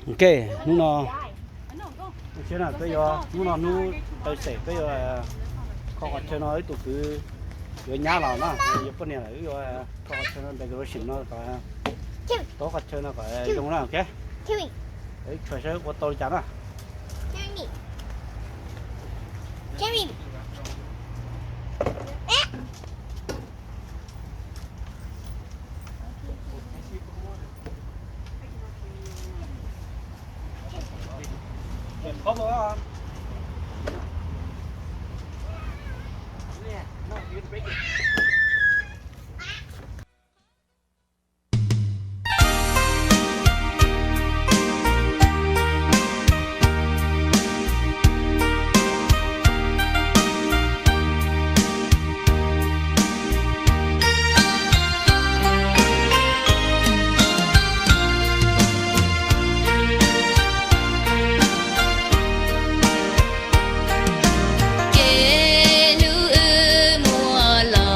Ok, hnub no, hnub no hnub Thursday peb yuav kho qhov chaw no, ib tug kwv yuav nyab los na, yuav poj niam lawm, wb yuav kho qhov chaw no, decoration no kom, tau qhov chaw no kom zoo na, ok. Wb tshua saib ua tau li cas na. Ces hnub wb muaj los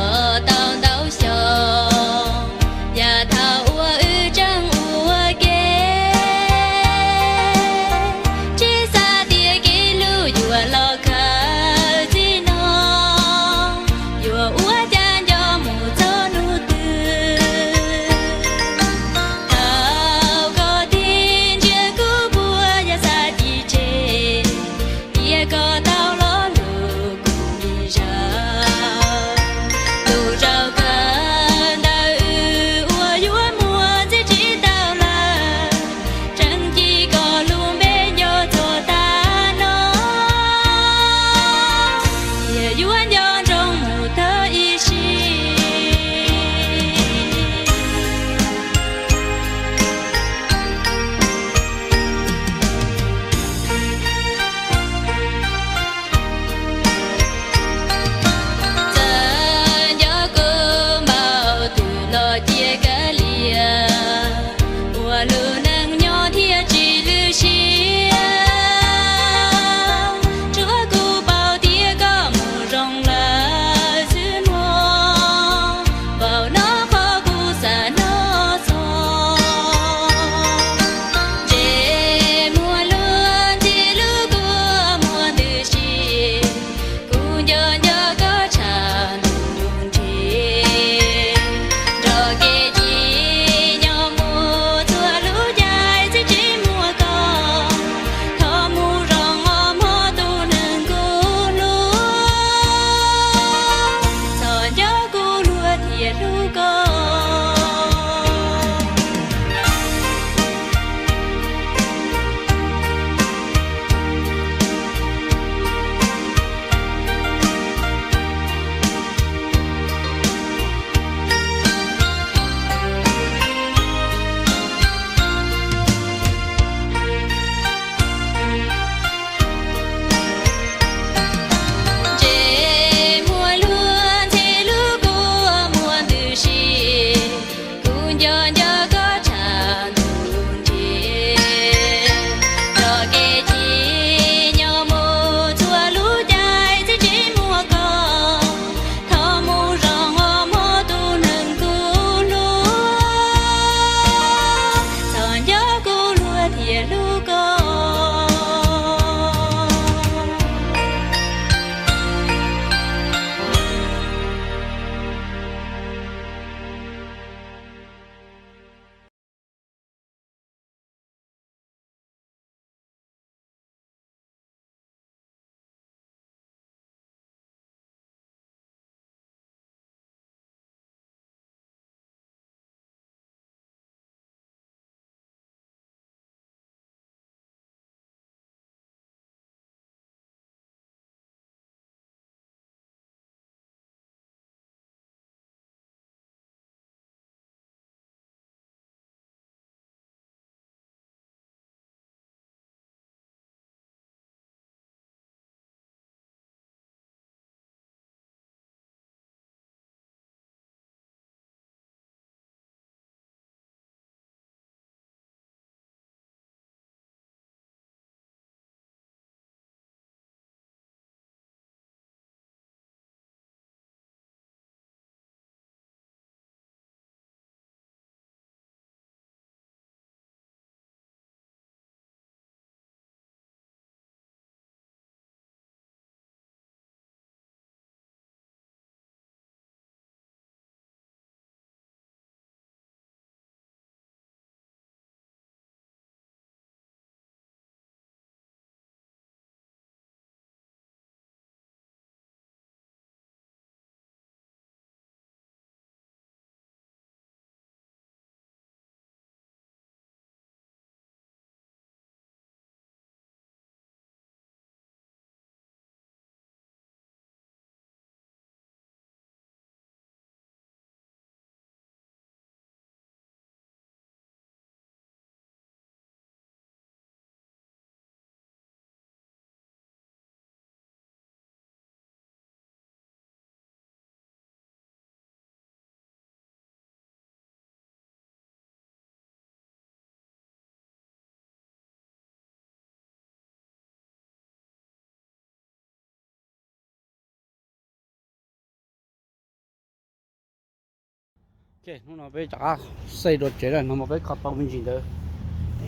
Hnub no peb rov qab xej dua tsev lawm, no mas peb kho tau me ntsis ntawd.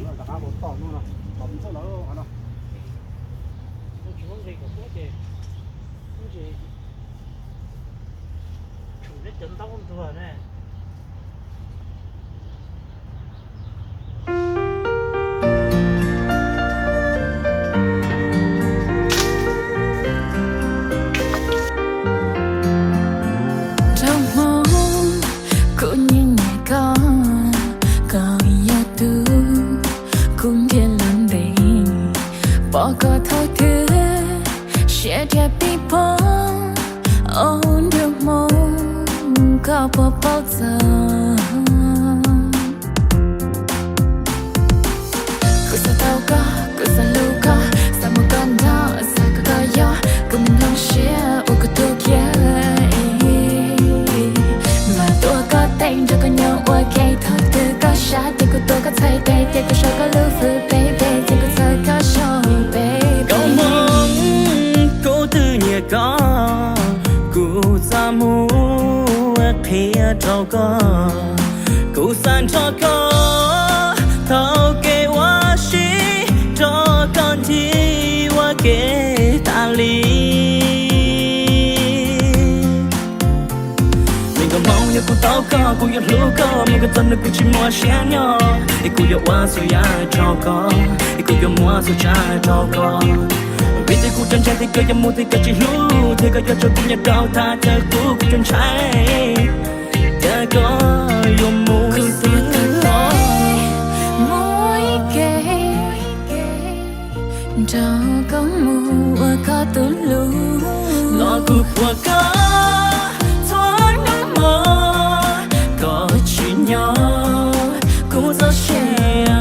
Rov qab ua toj hnub no, tom ntxawg lawm no. Tsis muaj nqi kom tuab ces, tsis, tshum peb cov ntaub ntuag ne. Nraug Hmoob, kuv nyiam nyiam koj, koj yog tus kuv nrhiav lub npe, pom koj thaum twg siab dhia pib pom, o nraug Hmoob, koj puas paub txog. Kuv xav tau koj, kuv xav hlub koj, xav muaj koj nrog, xav kom koj yog kuv me nplooj siab uas kuv tuav kiag. Mas tuav koj teeb nrog koj nyob ua ke, thaum twg koj sab ces kuv tuav koj txhais tes, ces kuv sau koj lub fwj peb pes, ces kuv txhawb koj saum peb pes. Koj Hmoob, kuv twb nyiam koj, kuv xav mus qhia rau koj, kuv xav nrog koj taug kev ua si, nrog koj ntsib ua ke tas li. Me nkauj Hmoob, yog kuv tau koj, kuv yuav hlub koj mus kom txog hnub kuv tsis muaj siab nyob, es kuv yuav ua txhua yam rau koj, es kuv yuav muab txhua tsav rau koj. Vim tias kuv tseem ntshai tias koj yuav mus thiab koj tsis hlub, thiab koj yuav tso kuv nyob rau thaj chaw qub, kuv tseem ntshai tias koj yuav mus xwb. Mus ib ke, nrog koj mus ua koj tus hlub, los kuv puas koj txhua hnub hmo, koj tsis nyob kuv txoj sia.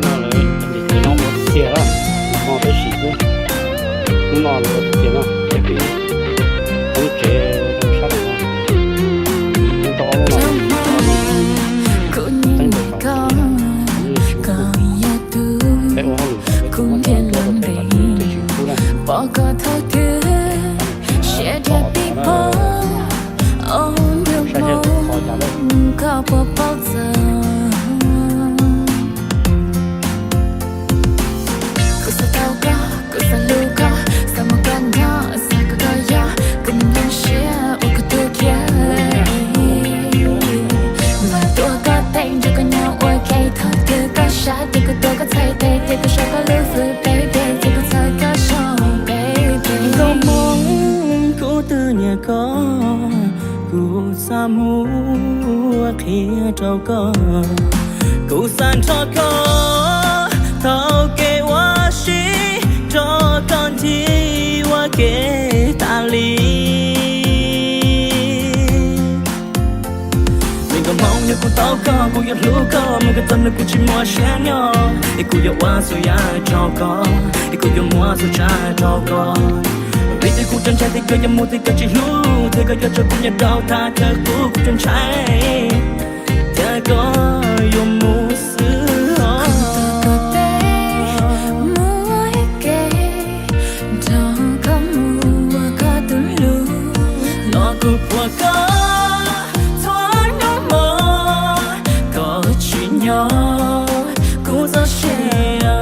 No lawv ces no ua tiag lawm, no peb sim xwb. Hnub no lawv ua tiag no, peb pib poob tsev rau sab no. Peb tau ob lub no, teeb rau tom no, peb ua hauj lwm no peb tsis muaj chaw tuaj rau peb, peb tsis pub na. Pom koj thaum twg siab dhia pib pom, o nraug Hmoob, koj puas paub txog. Kuv xav tau koj, kuv xav hlub koj, xav muaj koj nrog, xav kom koj yog kuv me nplooj siab uas kuv tuav kiag. Mas tuav koj teeb nrog koj nyob ua ke, thaum twg koj sab ces kuv tuav koj txhais tes, ces kuv sau koj lub fwj peb pes, ces kuv txhawb koj saum peb pes. Nkauj Hmoob, kuv twb nyiam koj, kuv xav mus qhia rau koj, kuv xav nrog koj taug kev ua si, nrog koj ntsib ua ke tas li. Me nkauj Hmoob, yog kuv tau koj, kuv yuav hlub koj mus kom txog hnub kuv tsis muaj siab nyob, es kuv yuav ua txhua yam rau koj, es kuv yuav muab txhua tsav rau koj. Vim tias kuv tseem ntshai tias koj yuav mus thiab koj tsis hlub, thiab koj yuav tso kuv nyob rau thaj chaw qub, kuv tseem ntshai tias koj yuav mus xwb os. Mus ib ke, nrog koj mus ua koj tus hlub, los kuv puas koj txhua hnub hmo, koj tsis nyob kuv txoj sia.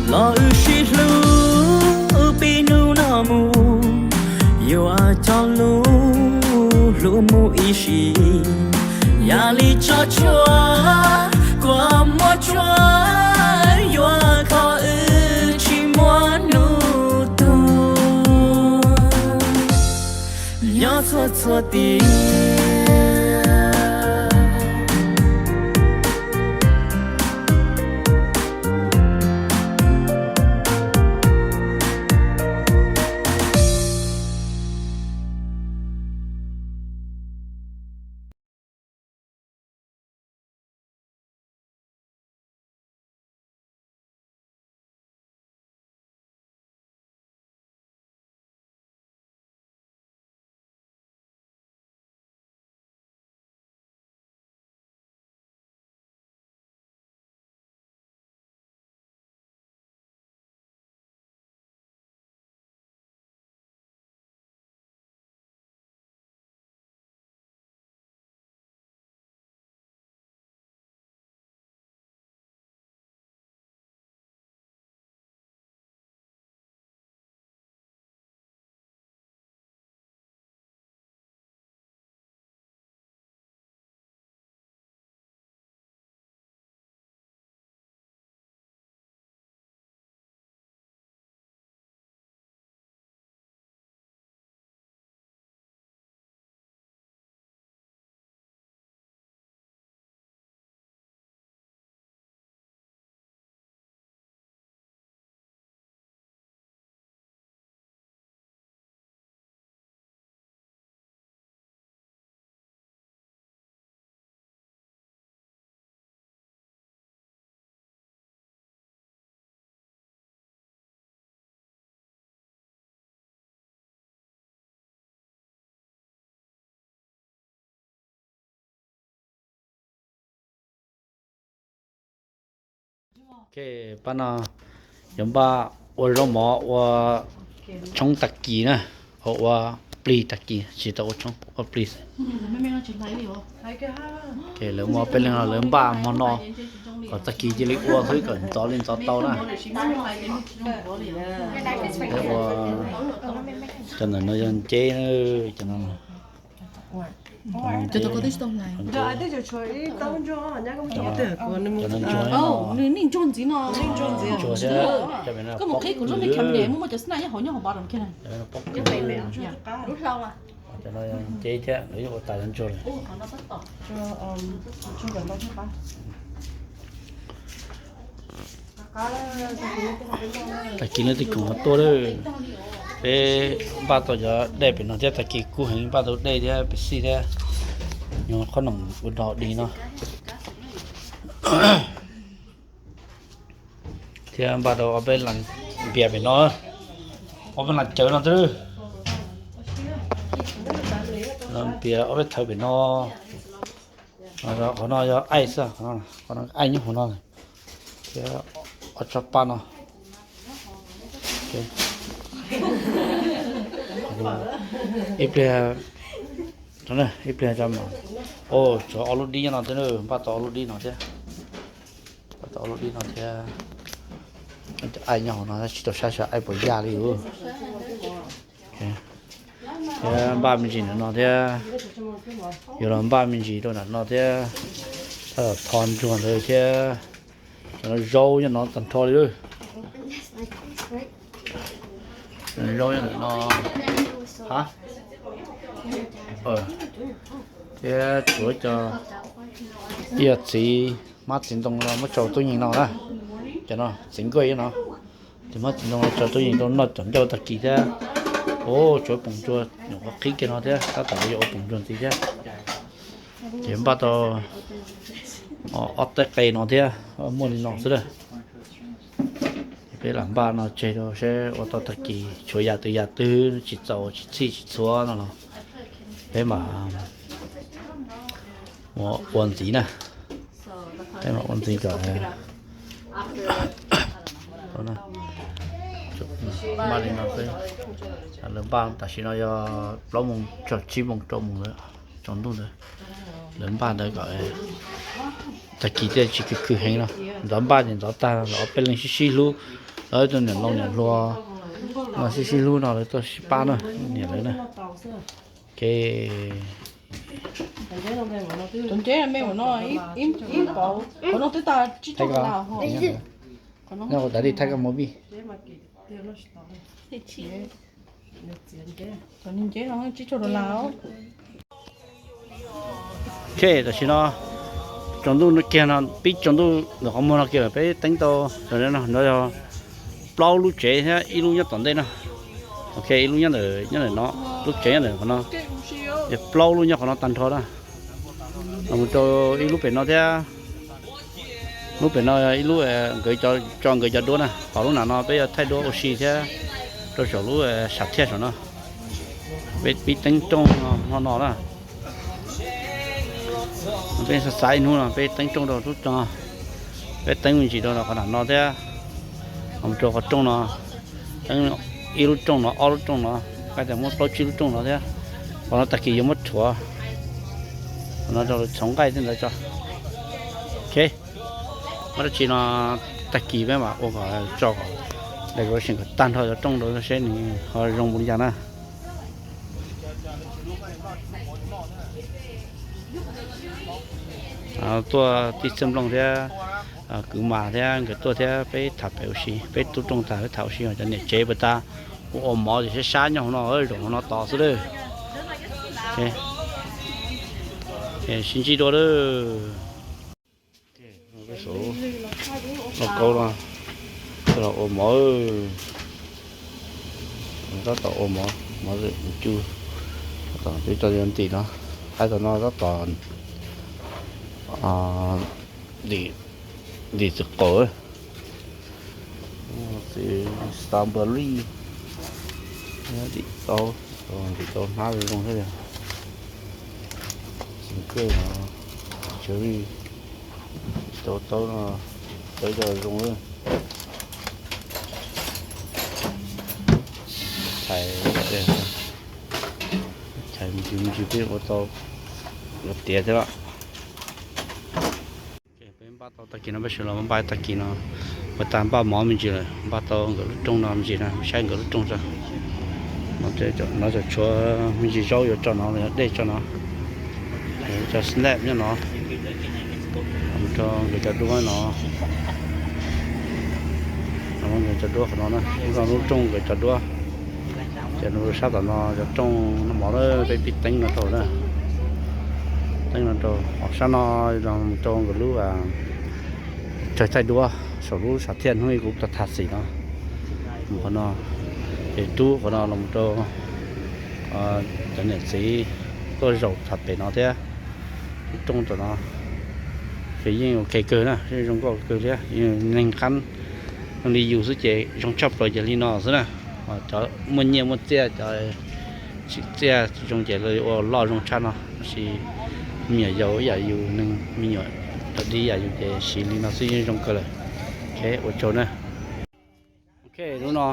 Los wb sib hlub pib hnub no mus, yuav coj lub hlub mus ib sim. Yam li tsob tshuaj, kua muag tsuag, yuav kho wb tsis muaj hnub tuag, nyob txhua txhua tiam. Ok, pab no yuav npaj ua zaub mov ua tshoob tag kis na, ua plig tag kis, tsis tau ua tshoob, ua plig. Lawv muaj peb leeg no lawv npaj hmo no kom tag kis cia li ua xwb kom ntxov li ntxov tau na. Ua cov ntawm no yog nceb, cov no ntsuag thiab, cov no yog nceb thiab, lawv yuav ua tas cov ntsuag lawm. Tag kis leej twg khoom ho tuaj lawm. Peb npaj tau cov dej pem no thiab, tag kis kub heev npaj tau dej thiab Pepsi thiab, nyob qhob noom ua dog dig no. Thiab npaj tau ob peb las npias pem no, ob peb las cawv no xwb. Npias ob peb thawv pem no. Qhov no yog ice, qhov no ice nyob hauv no, thiab ob tsob paj no. Ib pliag, ib pliag, o, tshuav ob lub dib nyob no thiab, npaj tau ob lub dib no thiab. Npaj tau ob lub dib no thiab. Cov ice nyob hauv no tsis tau saib saib ice puas yaj li. Thiab npaj me ntsis ntawm no thiab, yuav los npaj me ntsis rau ntawm no thiab, tho ntsuag ntawd thiab. Cov no zaub nyob no tag nrho li. Zaub nyob ntawm no, ha, thiab tshuav cov, yog txiv hmab txiv ntoo no muab tso tub yees no na. Cov no txiv nkuaj no, txiv hmab txiv ntoo no tso tub yees rau noj cov ncauj tag kis thiab. Tshuav poom tsuas nyuam qhuav qhib kiag no thiab, tab tom yuav ua poom tsuas ntxiv thiab. Ces npaj tau ob teb qe no thiab, muaj li no xwb lawm. Peb lam npaj no tseg rau seb ua tau tag kis tshuav yam twg yam twg tsis txaus tsis txhij tsis txhua no los peb mam ua ntxiv na. Peb mam ua ntxiv kom npaj li no xwb. Lawv npaj tam sim no yog plaub moos txog tsib moos rau moos lawm, tsaus ntuj ntawd. Lawv npaj ntawd kom tag kis thiaj tsis khwv khwv heev no. Ntxov npaj ces ntxov tag, lawv ob peb leeg sib sib hlub, lawv tus niam laus niam hluas no sib sib hlub no lawv tuaj sib pab na, niam lawv na. Ke Cov nceb me ua no, ib pauv, qhov no twb tag tsib caug las. Nyob ua tas li thaij koj movie. Cov nceb no tsib caug las. Ok, tam sim no tsaus ntuj kiag no, pib tsaus ntuj ntawm qhov muag no kiag lawm, peb teeb tau no yog plaub lub tsev thiab ib lub nyob tom ntej no. Ok, ib lub nyob ntawm, nyob ntawm no, lub tsev nyob ntawm qhov no, yog plaub lub nyob qhov no tag nrho na. Los mus rau ib lub pem no thiab. Lub pem no ib lub, nkawd tso nkawd cov duab na, hos lub nram no peb yuav thaij duab ua si thiab rau saum lub sam thiaj saum no. Peb pib teeb rooj hmo no na. Peb xav xav ib hnub no peb teeb rooj rau lub no, peb teeb me ntsis rau qhov nram no thiab, mus rau qhov rooj no, teeb ib lub rooj no, ob lub rooj no, qaib tias muab plaub tsib lub rooj no thiab. Qhov no tag kis yuav muab rhuav, qhov no rau txhoov nqaij tej ntawd tso. Ok, muab dab tsi no tag kis peb mam ua kom tso kom decoration kom tag nrho cov rooj rau seb nws ho zoo mus li cas na. Tuaj tij Txhiaj Nplooj thiab kwv Mas thiab nkawd tuaj thiab peb tham pem ua si, peb tub rooj tas peb tham ua si, cov niam tsev puas tas, ua ua mov ces sab sab nyob hauv no, zaum hauv no tos xwb lawm. Sib ntsib dua lawm. Peb xauv lauj kaub no, los ua mov, tab tom ua mov, mov cub, tab tom twb tso ntim no, qaib tom no tab tom ntim txiv qaub, txiv strawberry, ntim tau, ntim tau hnab zoo thiab. Txiv kawj no, cherry, tau taub no, Tawv cov zoo lawm. Chais, chais me ntsis me ntsis peb ua tau, ua tiav thiab los. Peb npaj tau tag kis no, peb sawv los npaj tag kis no, ua tag npaj mov me ntsis lawm, npaj tau nkawd lub rooj no me ntsis na, saib nkawd lub rooj tso. No cov tshuav me ntsis zaub yuav tso no, dej tso no, cov snap nyob no, rau nkawd cov duab no, nkawd cov duab qhov no na, lub rooj nkawd cov duab. Ces sab tom no cov rooj noj mov na, peb pib teeb no rau na, teeb no rau hauv sab no, los rau nkawd lub tsawg thaij duab saum lub sam thiaj hnub ib kuv tau tham xim no. Mus qhov no, ces rub qhov no los rau cov niam txiv tuaj zaum tham pem no thiab. Lub rooj tom no ces yeej ok kawg na, yeej zoo nkauj kawg thiab, neeg qab zoo li yus xwb ces zoo tshaj plaws ces li no xwb na. Cov muaj nyiaj muaj txiaj, cov tsim txiaj zoo ces lawv ua loj zoo tshaj no, tab sis me nyuam yaus ib yam yus, neeg me nyuam cov dib ib yam yus ces siv li no xwb yeej zoo kawg lawm. Ua tsaug na. Hnub no,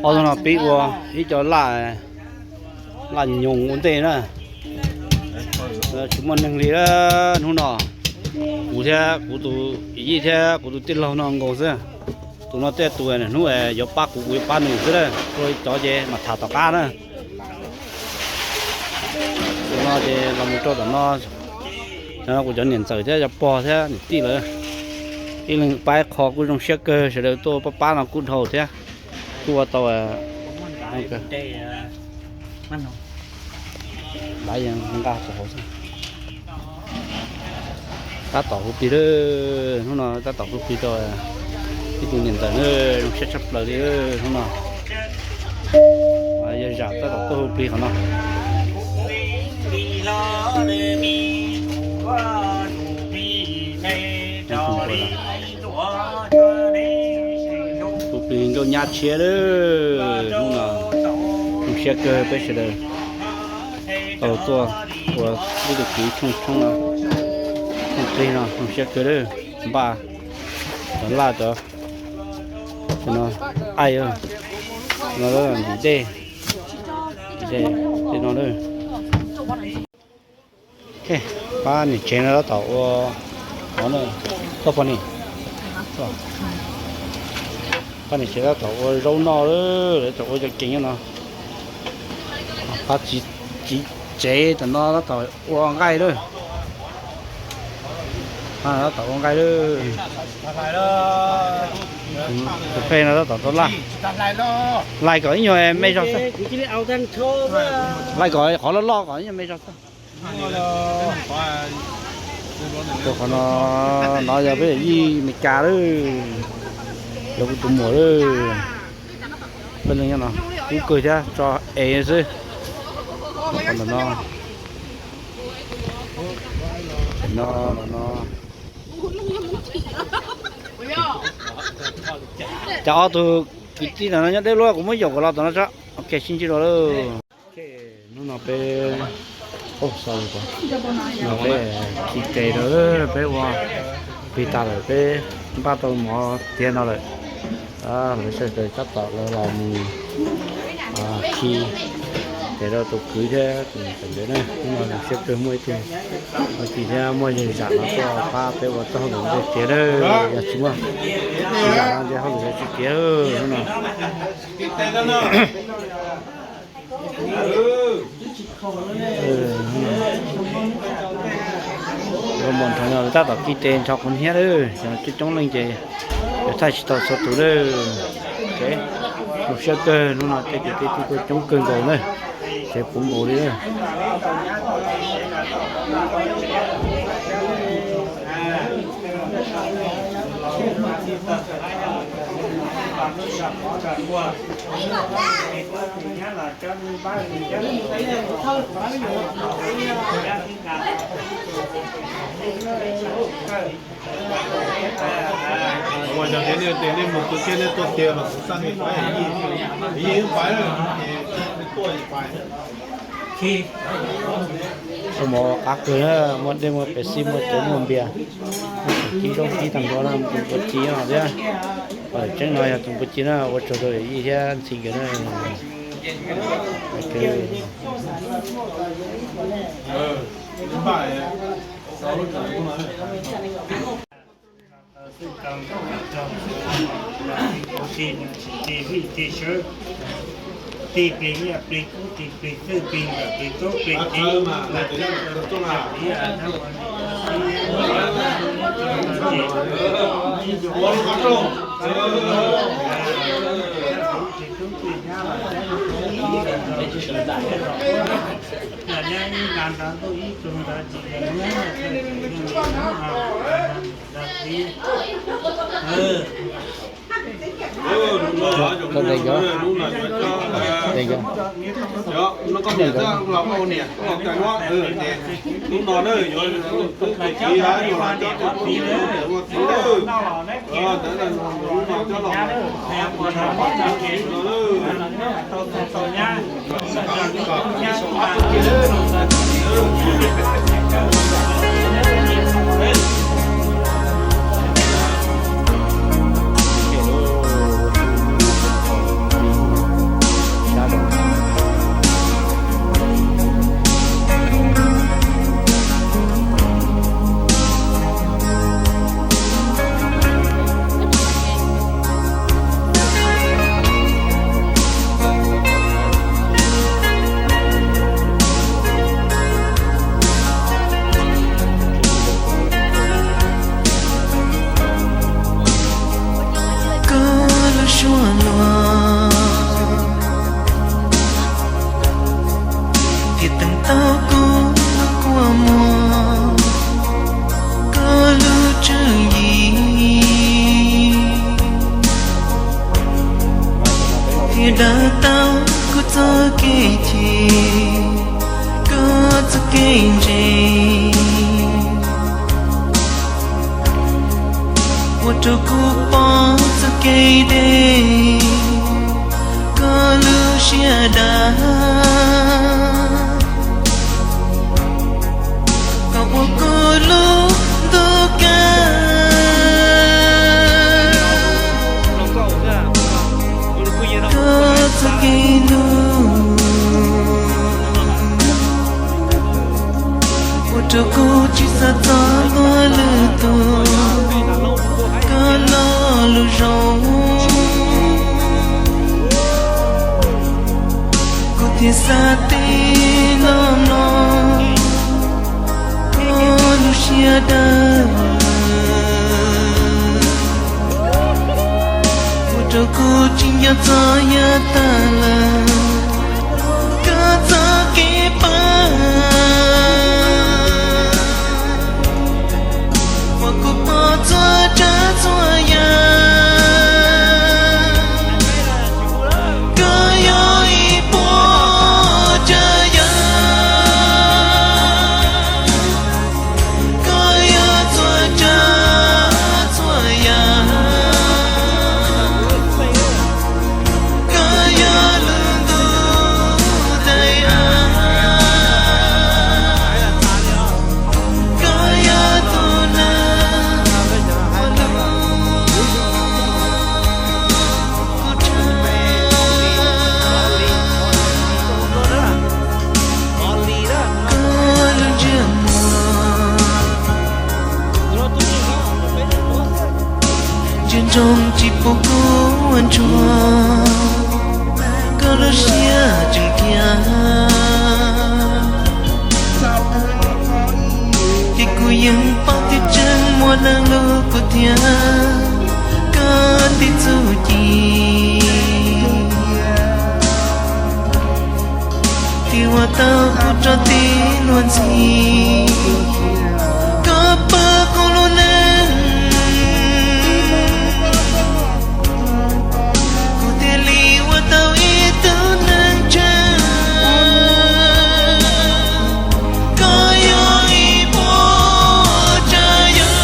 ob hnub no pib ua ib co laj, laj nyoos ua ntej na. Tsis muaj neeg li hnub no. Kuv thiab kuv tus yij thiab kuv tus tij laug no nkaus xwb. Tus no tej tus hnub yuav pab kuv, kuv yuav pab nws xwb na. Ua cov ces mam tham tom qab na. Tus no ces los mus rau tom no, kuv cov niam ntxawm thiab cov pog thiab niam tij lawm, ib leeg pab ib qho kuj zoo siab kawg, sawv daws tuaj pab pab no kuj dhau thiab. Kuj ua tau nqa hauv xwb. Tab tom hu plig lawm, hnub no tab tom hu plig rau ib tug niam ntxawm na, zoo siab tshaj plaws li hnub no. Yog zam tab tom tuaj hu plig qhov no. Hu plig nkauj nyab tshiab lawm, hnub no zoo siab kawg peb sawv daws tau tuaj ua ib tug kwv tshooj tshoob no, tshooj plig no zoo siab kawg lawm. Npaj cov laj cov no, aib no, ntim dej, ntim dej tej no lawm. Pab niam tsev no tab tom ua, tuaj pab niam, pab niam tsev tab tom ua zaub noj lawm, tab tom ua cov kees nyob no. Pab txiv tsev tam no tab tom ua nqaij lawm. Tab tom ua nqaij lawm. Tus pheej no tab tom rau laj, laj kom ib nyuag me zog xwb. Laj kom qhov loj loj kom ib nyuag me zog xwb. Rau qhov no, no yog peb yij Meskas lawm, yog kuv tus muam lawm. Peb leeg nyob no kub kawg thiab tso es xwb. Qhov no, no, no. Cas ob tug kwv tij ntawm no nyob deb luaj, kuv muab yaum kom los tom no tso. Ok, sib ntsib dua lawm. Hnub no peb, no peb khi tes rau, peb ua plig tas lawm, peb npaj tau mov tiav no lawm. Lawv sawv daws tab tom lawv los mus khi tes rau tus kwv thiab tus niam ntxawm na. Hnub no zoo siab kawg muaj ib tug tij thiab muaj yawg zam no tuaj pab peb ua txoj hauj lwm tiav na. Yog tsis muaj zam no ces hauj lwm yuav tsis tiav hnub no. Mus nrog no tab tom khi tes nrho qhov niab lawm, coob coob leej ces yuav thaij tsis tau txhua tus lawm. Zoo siab kawg hnub no tej kwv tij tuaj coob kawg nkaus na, tsev puv nkaus li. Ua yog tias nej tias nej mus kwv tij nej tuaj tiav los kuv txaj nej pais, yij pais, tuaj pais. Muaj mov qab kawg na, muaj dej muaj pepsi muaj cawv muaj npias. Ci zoo ci tag nrho no, tus npua ci no thiab. Tseeb no yog tus npua ci na, ua tsaug rau Yij thiab Ntxhi nkawd na. Hnub no na yuav tus txiv yuav los coj tus txiv na, hnub no coj los Koj lub suab luag thiaj teem tau kuv lub kua muag, koj lub tswv yim thiaj daws tau kuv txoj kev cem, koj txoj kev ntse ua rau kuv pom txoj kev deb, koj lub siab dav, koj ua kuv lub ntuj kav, koj txoj kev hlub ua rau kuv tsis xav txog luag lwm tus, koj lo lus zoo kuv thiaj xav teb los mloog, koj lub siab dawb ua rau kuv tsis nco txog yav tag lawm, koj txoj kev pab ua kuv pom txhua tsav txhua yam, koj yog ib puas tsav yam, koj yog txhua tsav txhua yam, koj yog lub ntuj daim av, koj yog tus neeg ua lub kuv tsav, koj lub ntsej muag ntsia ntsoov tsis pub kuv ua ntsuag, koj lub siab tseem dhia, ces kuv yeej paub tias tseem muaj leej lub kua thiab koj tej txuj ci, thiaj ua tau kuv rau tej luag ntxhi, koj pab kuv lub neej, kuv thiaj li ua tau ib tug neeg tseeb, koj yog ib puas tsav yam,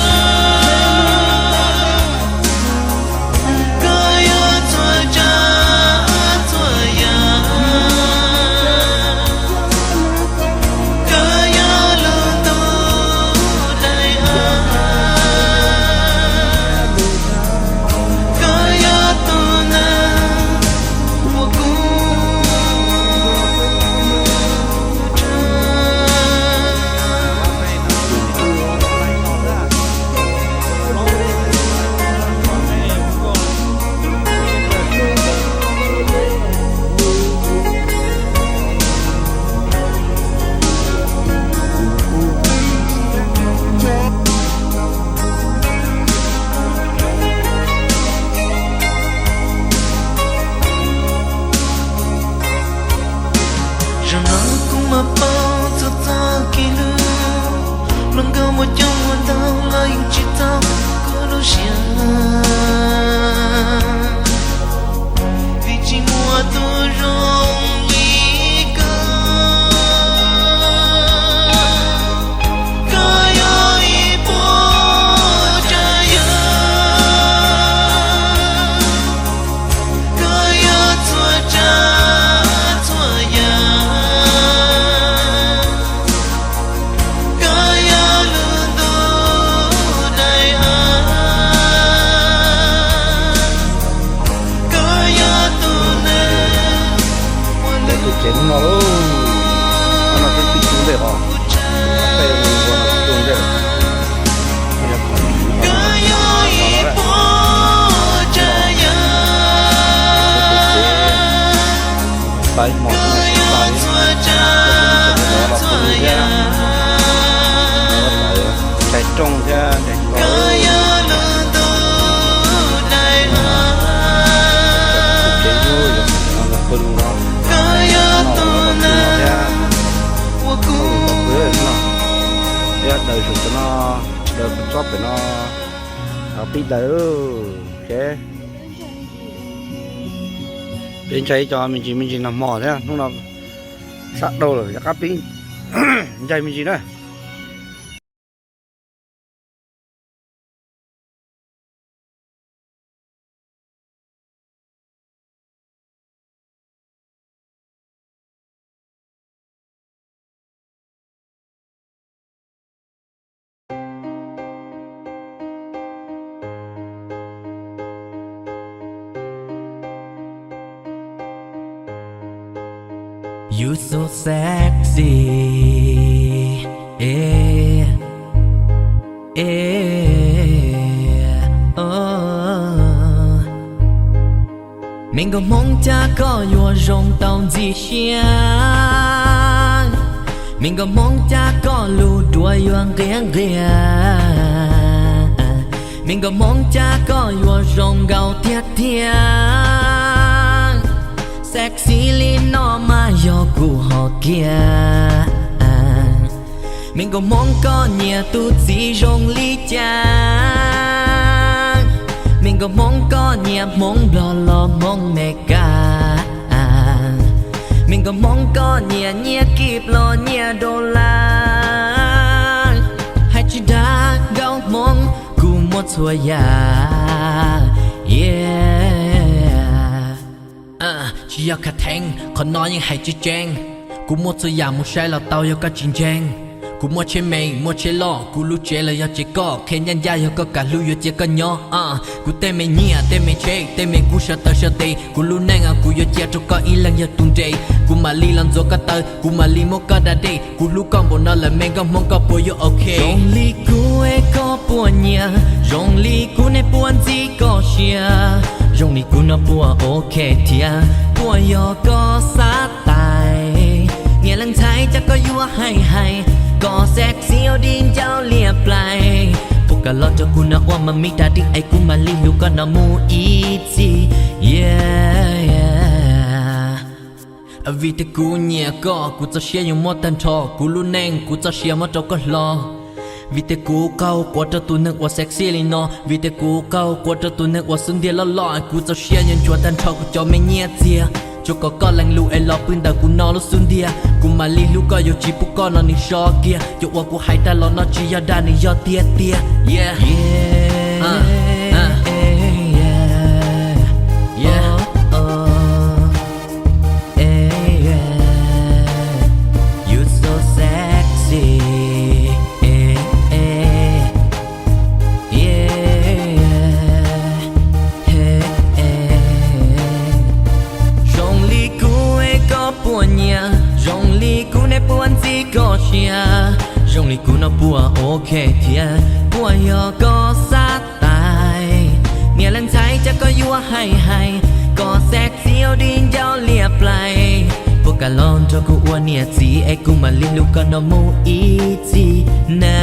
koj yog txhua tsav txhua yam, koj yog lub ntuj Tau ib hmos tsis tau ib hmos, los pw thiab, tshais rooj thiab nres nkaus. Tus tsev yub yuav mus no los pw no, no los pw no thiab, los pw no, thiab daws saum cov no, daws tsob pem no, pib daws. Peb ntshai cov me ntsis me ntsis nag hmo thiab, hnub no sab dhau lawm rov qab pib ntshai me ntsis na. You so sexy, yeah, yeah, oh. Me nkauj Hmoob, cas koj yuav zoo tau ntxim siab? Me nkauj Hmoob, cas koj lub duav yuav nqias nqias? Me nkauj Hmoob, cas koj yuav zoo nkauj tiag tiag? Sexy li no mas yog kuv hom kiag. Me nkauj Hmoob, koj nyiam tus txiv zoo li cas? Me nkauj Hmoob, koj nyiam Hmoob Nplog los Hmoob Meskas? Me nkauj Hmoob, koj nyiam nyiaj kib los nyiaj dollar? Hais tsis dag, nkauj Hmoob, kuv muaj txhua yam, yeah. Tsis yog khav theeb, qhov no yeej hais tseeb tseeb. Kuv muaj txhua yam, mus saib los tau yog koj tsis ntseeg. Kuv muaj tsheb me, muaj tsheb loj, kuv lub tsev los yog tsev koj, qhia ncaj ncaj yog koj kam hlub yuav cia koj nyob. Kuv tej me nyiaj, tej me tsheb, tej me kub sawv taw sawv tes, kuv lub neej kuv yuav cia rau koj ib leeg yog tus nres. Kuv mam li los ntxuav koj taw, kuv mam li muab koj da dej. Kuv hlub koj npaum no lawm me nkauj Hmoob, koj puas yuav ok? Zoo li kuv es koj puas nyiam? Zoo li kuv nej puas ntxim koj siab? Zoo li kuv no puas ok thiab? Puas yog koj xav tais? Niam leej ntxhais, cas koj yuav hais hais, koj sexy ua di ncauj liab plais. Puas kam los nrog kuv no ua ma mi da dij es kuv mam li hlub koj no mus ib txhis, yeah. Vim tias kuv nyiam koj, kuv txoj sia yuav muab tag nrho, kuv lub neej kuv txoj sia muab rau koj hlo. Vim tias kuv qaug quav rau tus neeg uas sexy li no, vim tias kuv qaug quav rau tus neeg uas xub ntiag loj loj, kuv txoj sia yuav nchuav tag nrho kuv cov me nyiaj txiag, tsuas kom koj lees lus es los pw ntawm kuv no lub xub ntiag, kuv mam li hlub koj yuav tsis pub koj no nws so kiag, cov uas kuv hais tag los no tsis yog dag nws yog tiag tiag, yeah. You so sexy, yeah. Zoo li kuv es koj puas nyiam? Zoo li kuv nej puas ntxim koj siab? Zoo li kuv no puas ok thiab? Puas yog koj xav tais? Niam leej ntxhais, cas koj yuav hais hais, koj sexy ua di ncauj liab plais. Puas kam los nrog kuv ua niam txiv es kuv mam li hlub koj no mus ib txhis na?